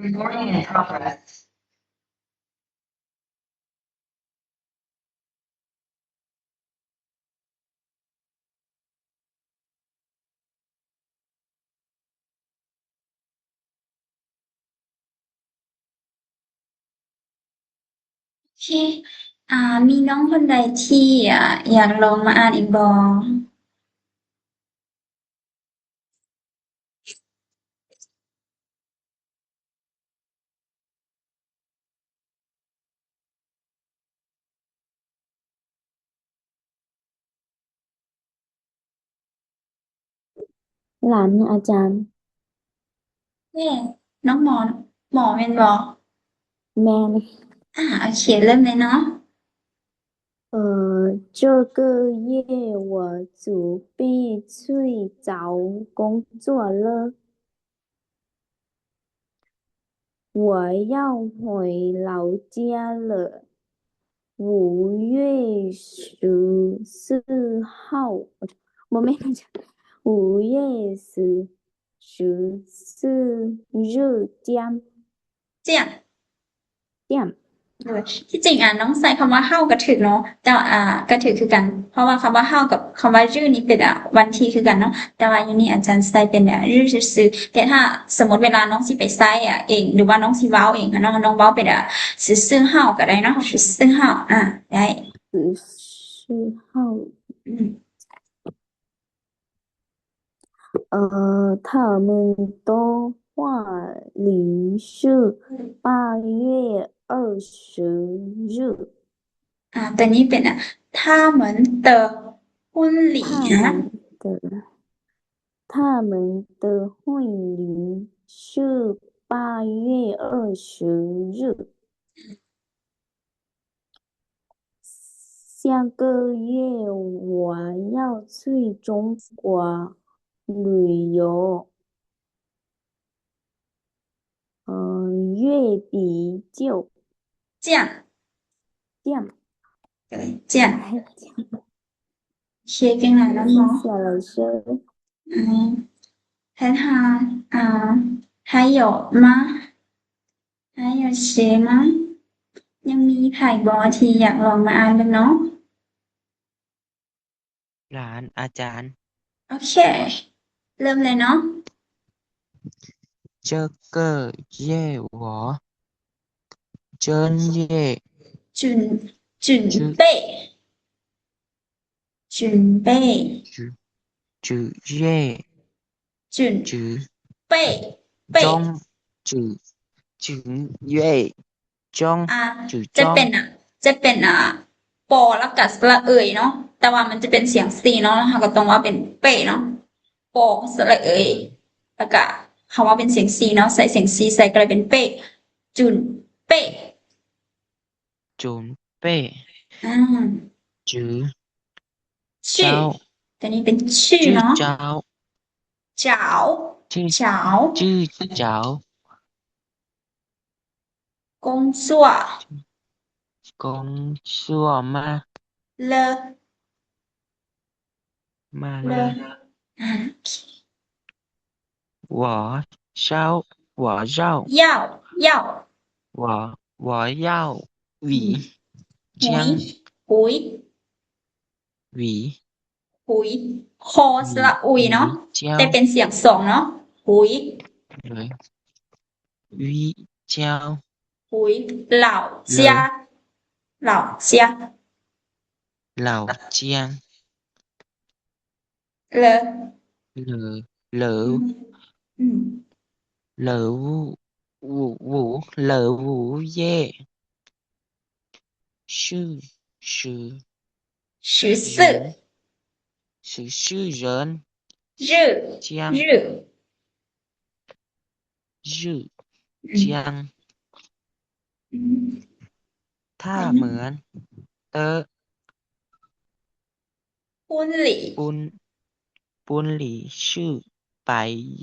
Recording in progress. ໂອເຄ ອາ ມີນ້ອງຄົນໃດທີ່ ອາ ຢາກລອງມາອ່ານອີກບໍ່? ຫຼານອາຈານ ເອີ ນ້ອງໝໍ ໝໍແມ່ນບໍ່? ແມ່ນ. ອາ ໂອເຄ ເລີ່ມເລີຍເນາະ. 呃，这个月我准备去找工作了。我要回老家了。五月十四号，บ่ແມ່ນ 五月十 十四日见。见。见。ໂດຍ ທີ່ຈິງ ອາ ນ້ອງໃສ່ຄຳວ່າເຮົາກໍຖືກເນາະ ແຕ່ວ່າ ອາ ກໍຖືກຄືກັນ ເພາະວ່າຄຳວ່າເຮົາກັບຄຳວ່າ日ນີ້ເປັນ ອາ ວັນທີຄືກັນເນາະ ແຕ່ວ່າຢູ່ນີ້ອາຈານໃສ່ເປັນ ອາ 日ซื่ອໆ ແຕ່ຖ້າສົມມຸດເວລານ້ອງຊິໄປໃຊ້ ອາ ເອງ ຫຼືວ່ານ້ອງຊິເວົ້າເອງ ອາ ນ້ອງ ນ້ອງເວົ້າເປັນ ອາ 十四号ກໍໄດ້ເນາະ 十四号 ອາ ໄດ້ 十四号。ອືມ 呃，他们的婚礼是八月二十日。 ອາ ຕົວນີ້ເປັນ ອາ 他们的婚礼 他们的，他们的婚礼是八月二十日。 下个月我要去中国旅游。呃，月底就 เจียง เจียง เจียง โอเค ເກັ່ງຫຼາຍແລ້ວເນາະ ອືມ 还有，啊，还有吗？ 还有谁吗？ ຍັງມີໃຜບໍ່ທີ່ຢາກລອງມາອ່ານເບິ່ງເນາະ? ຫຼານອາຈານ ໂອເຄ ເລີ່ມເລີຍເນາະ. 这个月我正月 ຈຸນ ຈຸນເປ້ ຈຸນເປ້ 九月 ຈຸນ 九 ເປ້ ເປ້ 中 九 九月 中 ອາ 九 ຈະເປັນ 中 ອາ ຈະເປັນ ອາ ປໍ ແລ້ວກະສະຫຼະເອີຍເນາະ ແຕ່ວ່າມັນຈະເປັນສຽງຊີເນາະ ເຮົາກໍຕ້ອງເວົ້າເປັນເປ້ເນາະ ປໍ ສະຫຼະເອີຍ ແລ້ວກະເຮົາເວົ້າເປັນສຽງຊີເນາະ ໃສ່ສຽງຊີໃສ່ກໍເລີຍເປັນເປ້ ຈຸນເປ້ ຈຸນເປ້ ອືມ ຈື່ ຈື່ ເຈົ້າ ຕົວນີ້ເປັນຈື່ເນາະ ຈື່ເຈົ້າ ເຈົ້າ ຈື່ເຈົ້າ ຈື່ເຈົ້າ 工作 工作 ມາ ເລີຍ ມາເລີຍ ອາ ໂອເຄ 我要 我要 要 要 我 我要 หวี อืม เจียง หุย หุย หวี หุย คอสระอุยเนาะ หวี เจียว แต่เป็นเสียงสองเนาะ หุย เลย หวี เจียว หุย เหล่าเจีย เลย เหล่าเจีย เหล่าเจีย เลย เหลอ เหลอ อืม อืม เหลอ หวู หวู เหลอ หวู เย่ ชื่อ ชื่อ ชื่อ ชื่อ ชื่อ ชื่อ เหริน ชื่อ เจียง ชื่อ ชื่อ อืม เจียง อืม ถ้าเหมือน เตอะ 婚礼 婚 婚礼是百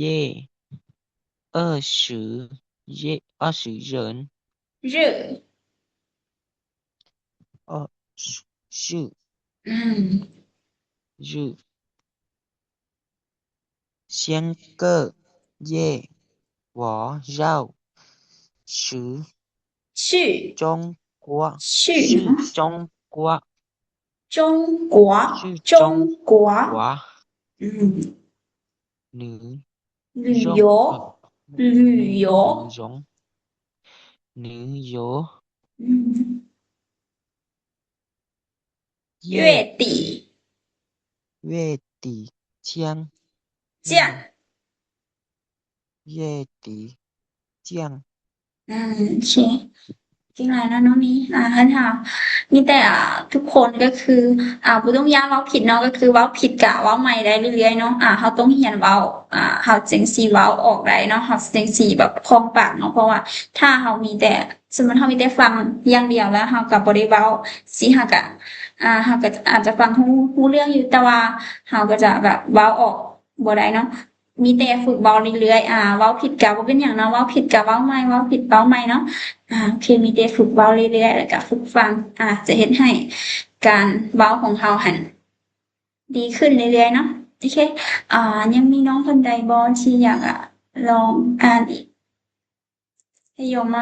月二十夜 二十人 日 二十 อืม 日 下个月我要去中国，去中国，中国，中国。旅游，旅游，旅游。月底，月底见，见。 月底见。ອືມ ໂອເຄ ເກັ່ງຫຼາຍເນາະນ້ອງມີ. ອາ ເຮົາ ມີແຕ່ ອາ ທຸກຄົນກໍຄື ອາ ບໍ່ຕ້ອງຢ້ານເວົ້າຜິດເນາະ ກໍຄືເວົ້າຜິດກະເວົ້າໃໝ່ໄດ້ເລື້ອຍໆເນາະ. ອາ ເຮົາຕ້ອງຮຽນເວົ້າ ອາ ເຮົາຈຶ່ງຊິເວົ້າອອກໄດ້ເນາະ ເຮົາຈຶ່ງຊິແບບຄ່ອງປາກເນາະ. ເພາະວ່າຖ້າເຮົາມີແຕ່ ສົມມຸດເຮົາມີແຕ່ຟັງຢ່າງດຽວ ແລ້ວເຮົາກໍບໍ່ໄດ້ເວົ້າ ຊິ ເຮົາກໍ ອາ ເຮົາກໍອາດຈະຟັງຮູ້ ຮູ້ເລື່ອງຢູ່ ແຕ່ວ່າເຮົາກໍຈະແບບເວົ້າອອກ ບໍ່ໄດ້ເນາະ. ມີແຕ່ຝຶກເວົ້າເລື້ອຍໆ ອາ ເວົ້າຜິດກະບໍ່ເປັນຫຍັງເນາະ ເວົ້າຜິດກະເວົ້າໃໝ່ ເວົ້າຜິດເວົ້າໃໝ່ເນາະ. ອາ ໂອເຄ ມີແຕ່ຝຶກເວົ້າເລື້ອຍໆ ແລ້ວກະຝຶກຟັງ ອາ ຈະເຮັດໃຫ້ການເວົ້າຂອງເຮົາຫັ້ນດີຂຶ້ນເລື້ອຍໆເນາະ. ໂອເຄ ອາ ຍັງມີນ້ອງຄົນໃດບໍ່ທີ່ຢາກ ອາ ລອງອ່ານອີກ? 还有吗？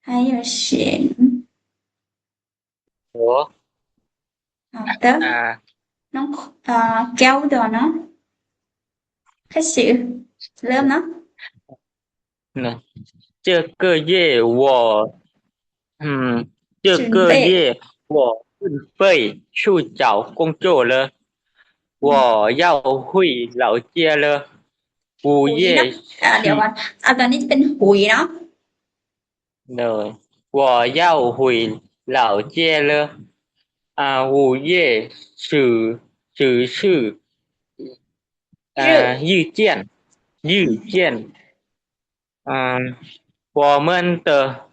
还有谁？ ໂອ້ ອາ ເຕີ ອາ ນ້ອງ ອາ ແກ້ວດອນເນາະ 开始 ເລີ່ມເນາະ. 这个月我 嗯，这个月我准备去找工作了，我要回老家了。五月 ອາ ດຽວກ່ອນ ອາ ຕອນນີ້ຈະເປັນ 回 ເນາະ. 对，我要回老家了。啊，五月十，十四，啊，日见，日见。嗯，我们的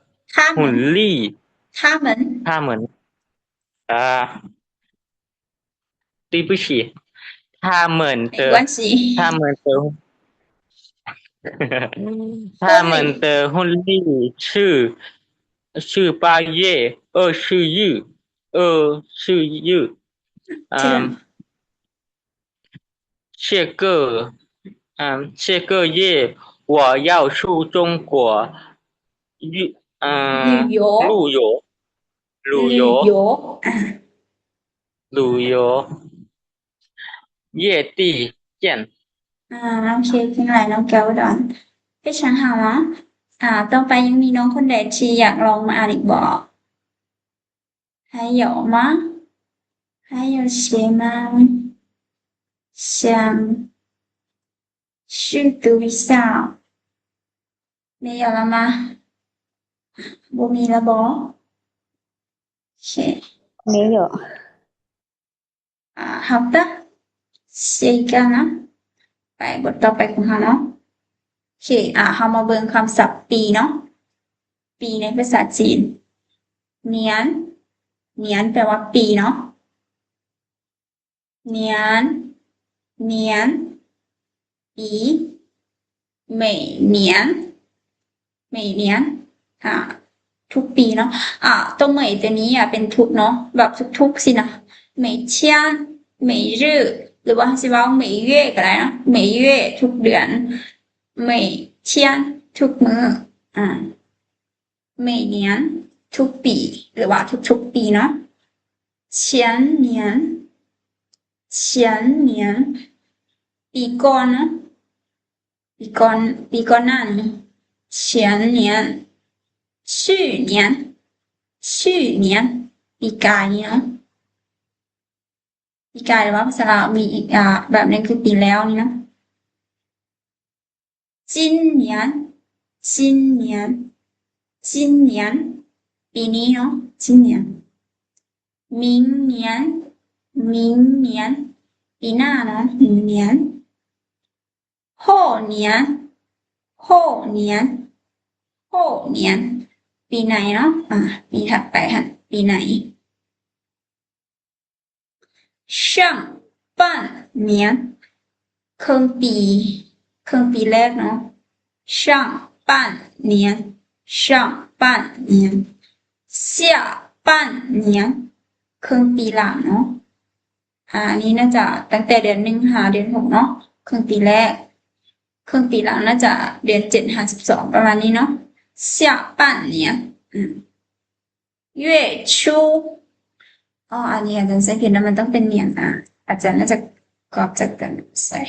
婚礼，他们，他们，啊， 对不起，他们的，没关系。他们的，他们的婚礼是，是八月二十日，二十日。嗯，这个，嗯，这个月我要去中国旅，嗯，旅游，旅游，旅游，旅游。 月底见。 ອາ ໂອເຄ ເກັ່ງຫຼາຍນ້ອງແກ້ວດອນ. ເປັນຫຍັງຫາວະ? ອາ ຕໍ່ໄປຍັງມີນ້ອງຄົນໃດທີ່ຢາກລອງມາອ່ານອີກບໍ່? 还有吗？还有谁吗？想去读一下。没有了吗？ ບໍ່ມີແລ້ວບໍ່? โอเค 没有。 ອາ 好的 下一个呢 ໄປບົດຕໍ່ໄປຂອງເຮົາເນາະ. ໂອເຄ ອາ ເຮົາມາເບິ່ງຄຳສັບປີເນາະ ປີໃນພາສາຈີນ 年 年 ແປວ່າປີເນາະ 年 年 ປີ 每年 每年 ອາ ທຸກປີເນາະ. ອາ ຕົວ 每 ຕົວນີ້ອະ ເປັນທຸກເນາະ ແບບທຸກໆ ຊີ້ນະ 每天 每日 ຫຼືວ່າເຮົາຊິເວົ້າ 每月 ກໍໄດ້ເນາະ 每月 ທຸກເດືອນ 每天 ທຸກມື້ ອາ 每年 ທຸກປີ ຫຼືວ່າທຸກໆ ປີເນາະ. 前年 前年 ປີກ່ອນເນາະ ປີກ່ອນ ປີກ່ອນໜ້ານີ້ 前年 去年 去年 ປີກາຍນີ້ເນາະ ປີກາຍ ຫຼືວ່າພາສາລາວມີອີກ ອາ ແບບໜຶ່ງຄືປີແລ້ວນີ້ເນາະ. 今年 今年 今年 ປີນີ້ເນາະ 今年. 明年 明年 ປີໜ້າເນາະ 明年. 后年 后年 后年 ປີໃນເນາະ ອາ ປີຖັດໄປຫັ້ນ ປີໃນ. 上半年 ເຄິ່ງປີ ເຄິ່ງປີແລກເນາະ 上半年 上半年. 下半年 ເຄິ່ງປີຫຼັງເນາະ. ອາ ອັນນີ້ໜ້າຈະຕັ້ງແຕ່ເດືອນໜຶ່ງຫາເດືອນຫົກເນາະ ເຄິ່ງປີແລກ. ເຄິ່ງປີຫຼັງໜ້າຈະເດືອນເຈັດຫາສິບສອງ ປະມານນີ້ເນາະ.下半年 อืม 月初 ອໍ ອັນນີ້ອາຈານໃສ່ຜິດເນາະ ມັນຕ້ອງເປັນ 年 ອາ ອາຈານໜ້າຈະກອບຈາກຕົວນັ້ນໃສ່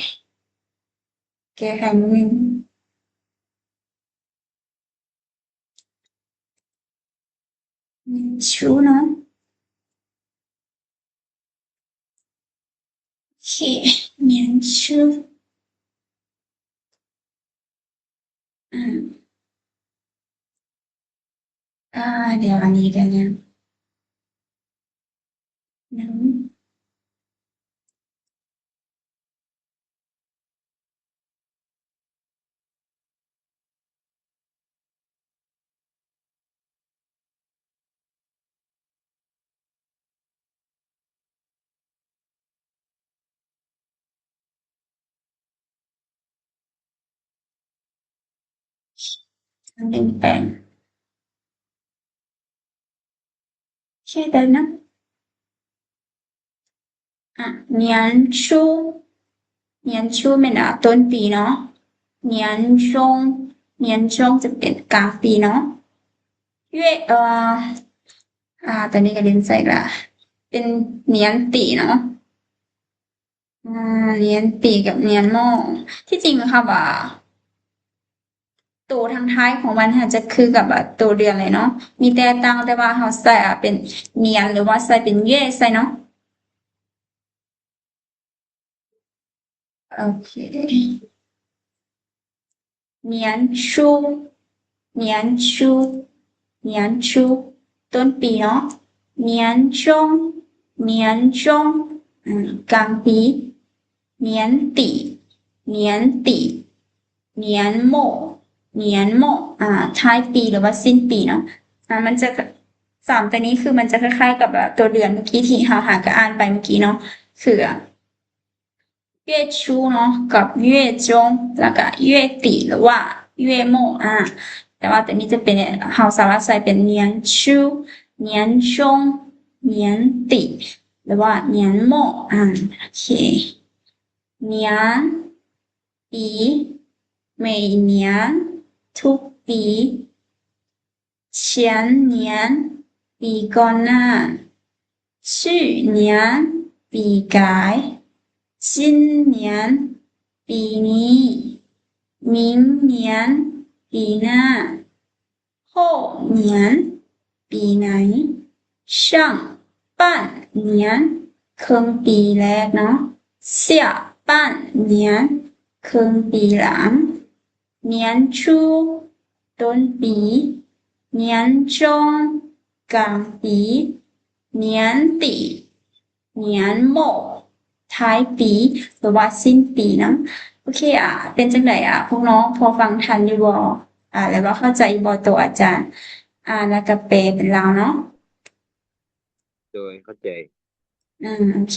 ແກ້ໄຂໜ້ອຍໜຶ່ງ 年初 ເນາະ ໂອເຄ 年初 ອືມ ອາ ດຽວອັນນີ້ກໍຍັງ ໜຶ່ງແປງ ໂອເຄ ໄດ້ນະ ອາ 年初 年初 ແມ່ນ ອາ ຕົ້ນປີເນາະ 年中 年中 ຈະເປັນກາງປີເນາະ 月 ເອີ ອາ ຕອນນີ້ກໍລືມໃສ່ລະ ເປັນ 年底 ເນາະ ອາ 年底 ກັບ 年末 ທີ່ຈິງຄຳວ່າ ໂຕທາງທ້າຍຂອງມັນຫັ້ນຈະຄືກັບ ອາ ໂຕເດືອນເລີຍເນາະ ມີແຕ່ຕ່າງແຕ່ວ່າເຮົາໃສ່ ອາ ເປັນ 年 ຫຼືວ່າໃສ່ເປັນ 月 ໃສ່ເນາະ ໂອເຄ 年初 年初 年初 ຕົ້ນປີເນາະ 年中 年中 ອາ ກາງປີ 年底 年底 年末 年末 ອາ ທ້າຍປີ ຫຼືວ່າສິ້ນປີເນາະ ອາ ມັນຈະ ສາມຕົວນີ້ຄືມັນຈະຄ້າຍໆກັບ ອາ ຕົວເດືອນເມື່ອກີ້ທີ່ເຮົາຫາກໍອ່ານໄປເມື່ອກີ້ເນາະ ຄື 月初 ເນາະ ກັບ 月中 ແລ້ວກໍ 月底 ຫຼືວ່າ 月末 ອາ ແຕ່ວ່າຕົວນີ້ຈະເປັນ ເຮົາສາມາດໃສ່ເປັນ 年初 年中 年底 ຫຼືວ່າ 年末 ອາ ໂອເຄ 年 ປີ 每年 ທຸກປີ 前年 ປີກ່ອນໜ້າ 去年 ປີກາຍ 今年 ປີນີ້ 明年 ປີໜ້າ 后年 ປີໃນ 上半年 ເຄິ່ງປີແລກເນາະ 下半年 ເຄິ່ງປີຫຼັງ 年初 ຕົ້ນປີ 年中 ກາງປີ 年底 年末 ທ້າຍປີ ຫຼືວ່າສິ້ນປີນຳ. ໂອເຄ ອາ ເປັນຈັ່ງໃດ ອາ ພວກນ້ອງພໍຟັງທັນຢູ່ບໍ່? ອາ ແລ້ວວ່າເຂົ້າໃຈຢູ່ບໍ່ ໂຕອາຈານ ອາ ແລ້ວກໍແປເປັນລາວເນາະ? ໂດຍ ເຂົ້າໃຈ. ອືມ ໂອເຄ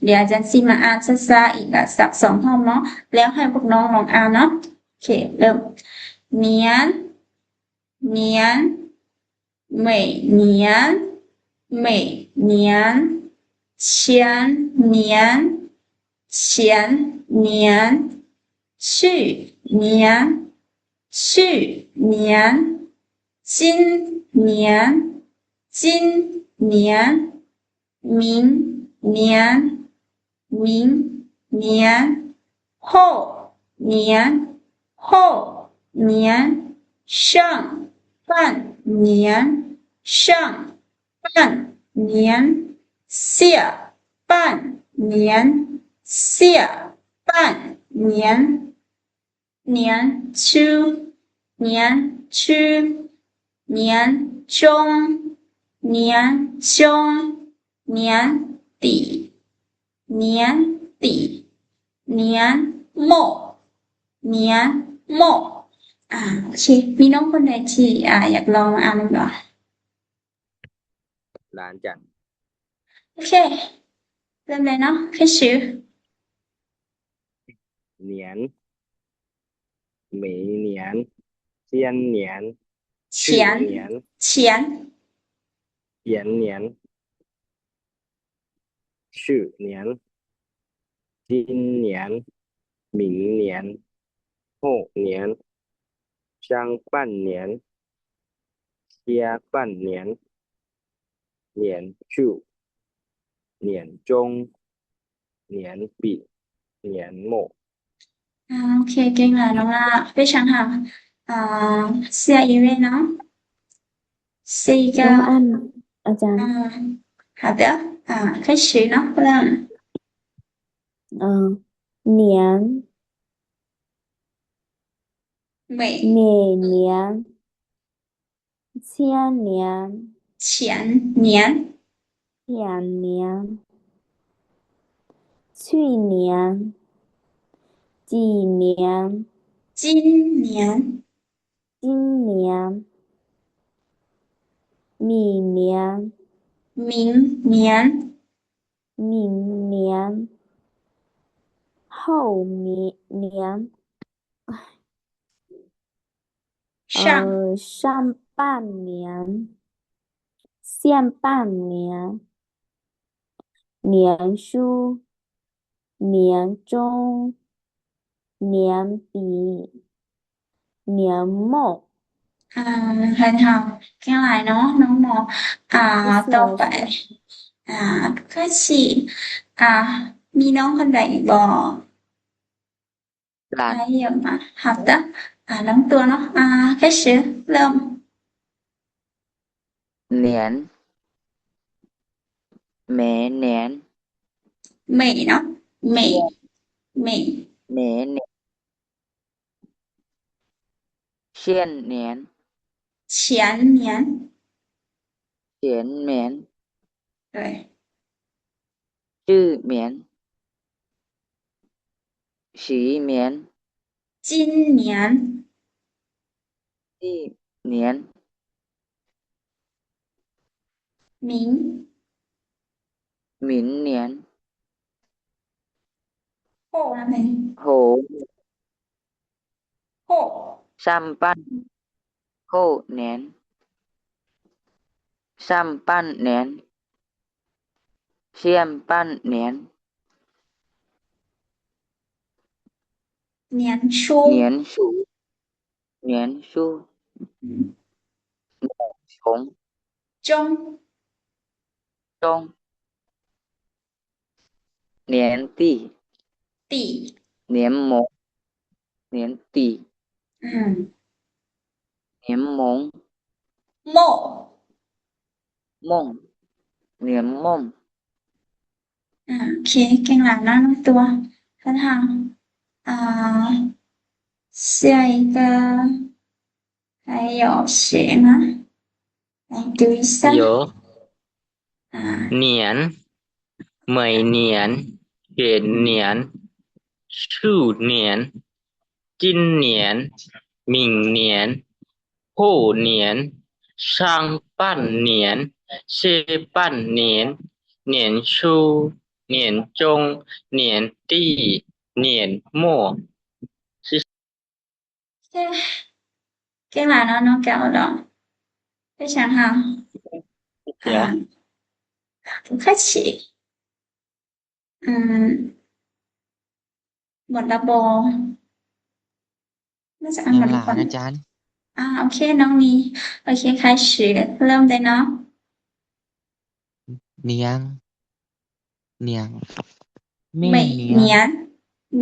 ດຽວອາຈານຊິມາອ່ານຊ້າໆອີກ ອາ ສັກສອງຮອບເນາະ ແລ້ວໃຫ້ພວກນ້ອງລອງອ່ານເນາະ. ໂອເຄ ເລີ່ມ. 年 年 每年 每年 前年 前年 去年 去年 今年 今年 明年 明年 后年 后年 上半年 上半年 下半年 下半年 年初 年初 年中 年中 年底 年底 年末 年末 ອາ ໂອເຄ ມີນ້ອງຄົນໃດທີ່ ອາ ຢາກລອງອ່ານບໍ່? ຫຼານຈັງ. ໂອເຄ ເລີ່ມໄດ້ເນາະ. 开始. 年 每年 前年 前 去年 前 前年 去年 今年 明年 后年 上半年下半年，年初，年中，年底，年末。 ອ່າ ໂອເຄ ເກັ່ງຫຼາຍນ້ອງລາ. ເປັນຫຍັງຫາ ອ່າ ເສຍອີເວເນາະ ເສຍອີກ ນ້ອງ ແລ້ວ ອ່ານ ອາຈານ ອ່າ 好的 ອ່າ 开始ເນາະ ເລີ່ມ ເອີ 年 每 每年 前年 前年 前年 去年 几年 今年 今年 明年 明年 明年 后年 年 上 呃，上半年 下半年 年初 年中 年底 年末 ອ່າ ເຫັນເຮົາເກັ່ງຫຼາຍເນາະ ນ້ອງໝໍ. ອ່າ ຕໍ່ໄປ ອ່າ 开始 ອ່າ ມີນ້ອງຄົນໃດອີກບໍ່? 还有吗？好的 ອ່າ ນ້ອງຕົວເນາະ ອ່າ 开始 ເລີ່ມ 年 每年 每 ເນາະ 每 每 每年 前年 前年 前年 对 去年 去年 今年 今年 明 明年 后 后 后 上半 后年 上半年 下半年 年初 年初 年初 年中 中 中 年底 底 年末 年底 อืม 年末 末 末 年末 ອ່າ ໂອເຄ ເກັ່ງຫຼາຍເນາະ ນ້ອງຕົວ. ແລ້ວທາງ ອ່າ 下一个 还有谁吗？来读一下。有，啊。年，每年，前年，去年，今年，明年，后年，上半年，下半年，年初，年中，年底，年末。 ເກັ່ງຫຼາຍເນາະ ນ້ອງແກ້ວດອງ ເປັນຫຍັງຫາ ເສຍ ອ່າ ບໍ່ຄ່ອຍຊິ ອືມ ໝົດລະບໍ່? ໜ້າຈະ ຍັງຫຼາຍ ອາຈານ ອ່າ ໂອເຄ ນ້ອງມີ ໂອເຄ 开始 ເລີ່ມໄດ້ເນາະ. 年，年，每年，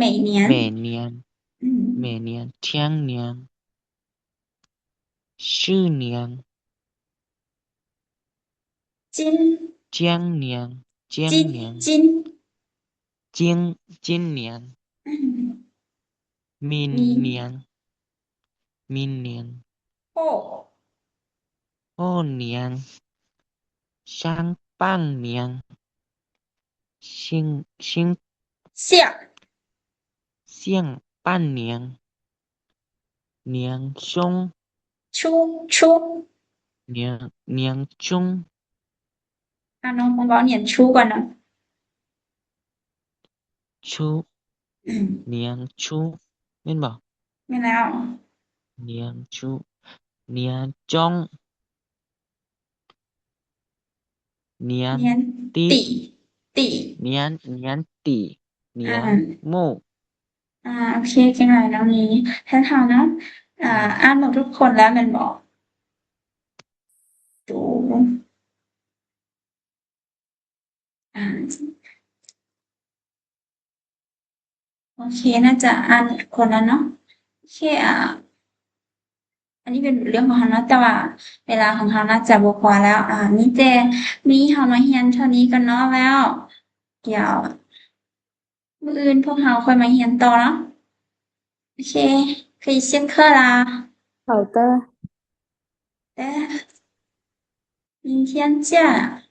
每年，每年，每年，嗯，每年，前年，去年，今，前年，前年，今，今，今，今年，嗯，明年，明年，后， 后年，上半年，新，新，下，下半年，年中，初，初，年，年中 ອ່າ ນ້ອງຕ້ອງເວົ້າ 年初 ກ່ອນເນາະ 初 ອືມ 年初 ແມ່ນບໍ່? ແມ່ນແລ້ວ 年初 年中 年 年 底 底 年 年底 年 อ่า 末 ອ່າ ໂອເຄ ເກັ່ງຫຼາຍນ້ອງມີ ແລ້ວເຮົາເນາະ ອ່າ ອ່າ ອ່ານໝົດທຸກຄົນແລ້ວແມ່ນບໍ່? ອາ ໂອເຄ ໜ້າຈະອ່ານຄົບແລ້ວເນາະ. ໂອເຄ ອາ ອັນນີ້ເປັນບົດຮຽນຂອງເຮົາເນາະ ແຕ່ວ່າເວລາຂອງເຮົາໜ້າຈະບໍ່ພໍແລ້ວ. ອາ ມີແຕ່ມື້ນີ້ເຮົາມາຮຽນເທົ່ານີ້ກ່ອນເນາະ ແລ້ວດຽວມື້ອື່ນພວກເຮົາຄ່ອຍມາຮຽນຕໍ່ເນາະ. ໂອເຄ 可以下课啦。好的。对，明天见。